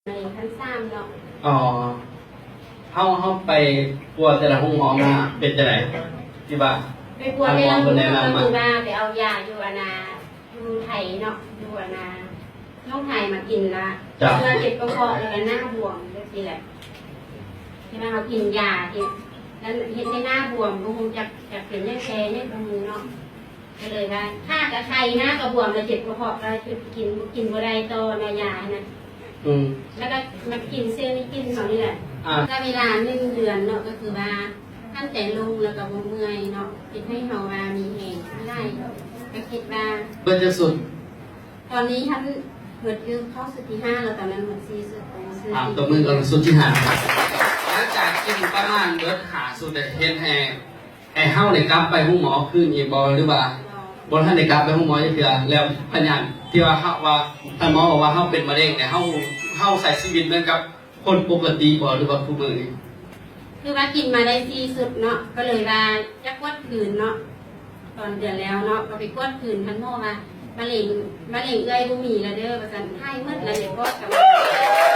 ມະເຮັງຂັ້ນສາມເນາະ. ອໍ ເຮົາ ເຮົາໄປກວດແຕ່ລະໂຮງໝໍມາເປັນຈັ່ງໃດ? ທີ່ວ່າ ໄປກວດແຕ່ລະໂຮງໝໍ ກໍຄືວ່າໄປເອົາຢາຢູ່ອັນນ່າ ຢູ່ໄທເນາະ ຢູ່ອັນນ່າ ນ້ອງໄທມາກິນລະ ເຈົ້າ ເພື່ອເຈັບກະເພາະ ແລ້ວກໍໜ້າບວມຈັ່ງຊີ້ແຫຼະ. ທີ່ວ່າເຮົາກິນຢາທີ່ ນັ້ນເຮັດໃຫ້ໜ້າບວມ ບໍ່ຮູ້ຈັກ ຈັກເປັນຫຍັງແທ້ ຍັງບໍ່ຮູ້ເນາະ. ກໍເລີຍວ່າ ຂາກໍໄຄ ໜ້າກໍບວມ ແລ້ວເຈັບກະເພາະ ກໍກິນ ກິນບໍ່ໄດ້ຕໍ່ເນາະ ຢາຫັ້ນນະ. ອືມ ແລ້ວກໍມາກິນເຊນິຈິນເຮົານີ້ແຫຼະ. ອ່າ ກໍເວລາໜຶ່ງເດືອນເນາະ ກໍຄືວ່າ ຄັນແຕ່ລົງແລ້ວກໍບໍ່ເມື່ອຍເນາະ ເຮັດໃຫ້ເຮົາວ່າມີແຮງຫຼາຍ. ກໍຄິດວ່າ ເບິດຈັກຊຸດ? ຕອນນີ້ຫັ້ນເບິດຢູ່ ເຂົ້າຊຸດທີຫ້າແລ້ວ ຕອນນັ້ນໝົດສີ່ຊຸດ. ອ່າ ຕົບມືກັນ ຊຸດທີຫ້າ. ຫຼັງຈາກກິນປະມານເບິດຫ້າຊຸດ ໄດ້ເຮັດໃຫ້ ໃຫ້ເຮົາໄດ້ກັບໄປໂຮງໝໍຄືນອີກບໍ່ ຫຼືວ່າ ບໍ່ ບໍ່ທັນໄດ້ກັບໄປໂຮງໝໍຈັກເທື່ອ? ແລ້ວພະຍາດທີ່ວ່າເຮົາ ວ່າທ່ານໝໍບອກວ່າເຮົາເປັນມະເຮັງນີ້ ເຮົາ ເຮົາໃຊ້ຊີວິດເໝືອນກັບຄົນປົກກະຕິບໍ່ ຫຼືວ່າຄຸມື້ນີ້? ຄືວ່າກິນມາໄດ້ສີ່ຊຸດເນາະ ກໍເລີຍວ່າຢາກກວດຄືນເນາະ. ຕອນເດືອນແລ້ວເນາະ ກໍໄປກວດຄືນ ທ່ານໝໍວ່າ ມະເຮັງ ມະເຮັງເອື້ອຍບໍ່ມີແລ້ວເດີ ວ່າຊັ້ນ ຫາຍໝົດແລ້ວເດ້ ປອດກໍ